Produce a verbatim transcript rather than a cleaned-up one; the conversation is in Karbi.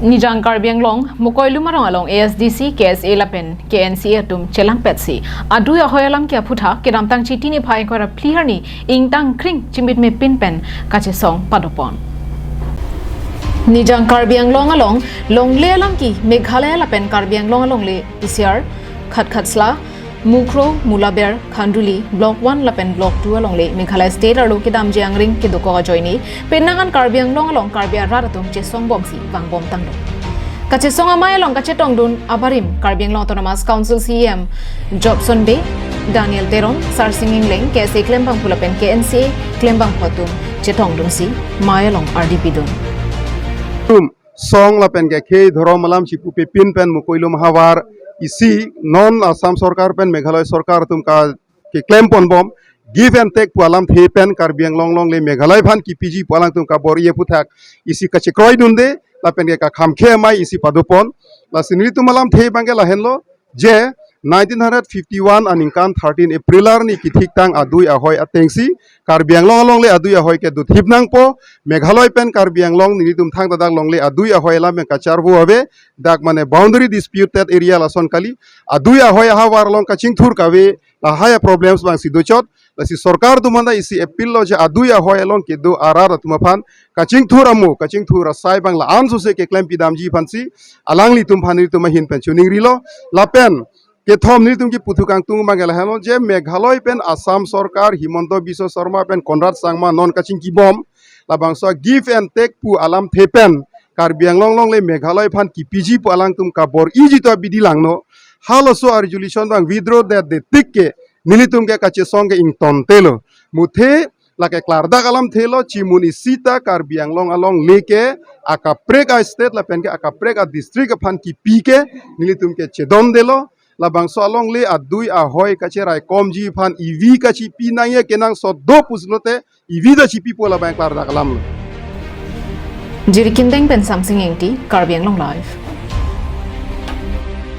Nijang Karbi Anglong, Mokoilum arong along A S D C, K S A lapen K N C A atum chelangpetsi adui ahoi alam ke aphuthak kedamtang Chiti niphai ingkoi ra phli arni ingtang kring chimitme pin pen kachesong padopon. Nijang Karbi Anglong along longle alam ke Meghalaya lapen Karbi Anglong alongle P C R, Khatkhasla, Mukroh, Mulabair, Khanduli, Block one lapen Block two alongle Meghalaya State arlo kedamji angring kedokok ajoine penang an Karbi Anglong along Karbi arat atum chesongbomsi vangbom tanglo. Kachesong amei along kachetongdun abarim Karbi Anglong Autonomous Council C E M Jobson Bey, Daniel Teron, Sarsing Engleng, K S A klembangphu lapen K N C A klembangphu atum chetongdunsi mei along ardi pidun. Song lapen ke khei dhorom alam chipupe pin pen Mokoilum havar isi non Assam sorkar pen Meghalaya sorkar atum ka keklem ponbom give and take pu alamthe pen Karbi Anglong alongle Meghalaya aphan kipiji pu alangtum kabor-i aphuthak isi kachekroidunde lapen ke kakhamkhe amei isi padopon. Lasi nelitum alamthe abangke lahenlo je nineteen hundred fifty-one aningkan thirteen April arni kithiktang adui ahoi atengsi Karbi Anglong alongle adui ahoi ke dothip nangpo. Meghalaya pen Karbi Anglong nelitum thangta dak longle adui ahoi alam pen kacharvo ave, dak mane boundary disputed area lason kali. Adui ahoi ahavar along kachingthur kave, lahai problems abangsi dochot. Lasi sorkar atum aphan ta isi appeal lo je adui ahoi along kedo arat atum aphan kachingthur amo, kachingthur asai abang la-an sose keklem pidamji aphansi alanglitum aphan nelitum ahin pen choningrilo. Lapen kethom nelitum kipu thu kangtung abangke lahenlo je Meghalaya pen Assam sorkar Himanta Biswa Sarma pen Conrad Sangma non kachingkibom, labangso give and take pu alamthe pen Karbi Anglong alongle Meghalaya aphan kipiji pu alangtum kabor-iji to abidi langno. Halaso a-resolution abang withdraw det det tik ke nelitum ke kachesong ke ingtontelo. Muthe lake klardak alamthe lo, chimun isi ta Karbi Anglong alongle ke akaprek a-state lapen ke akaprek a-district aphan kipi ke nelitum ke chedondelo. Labangso alongle adui ahoi kacheraikomji aphan ivi kachipi nangji kenangsot do pusi lote ivi ta chipipo, labang klardak alam lo. Jirikindeng pen Samsing Engti, Karbi Anglong Live.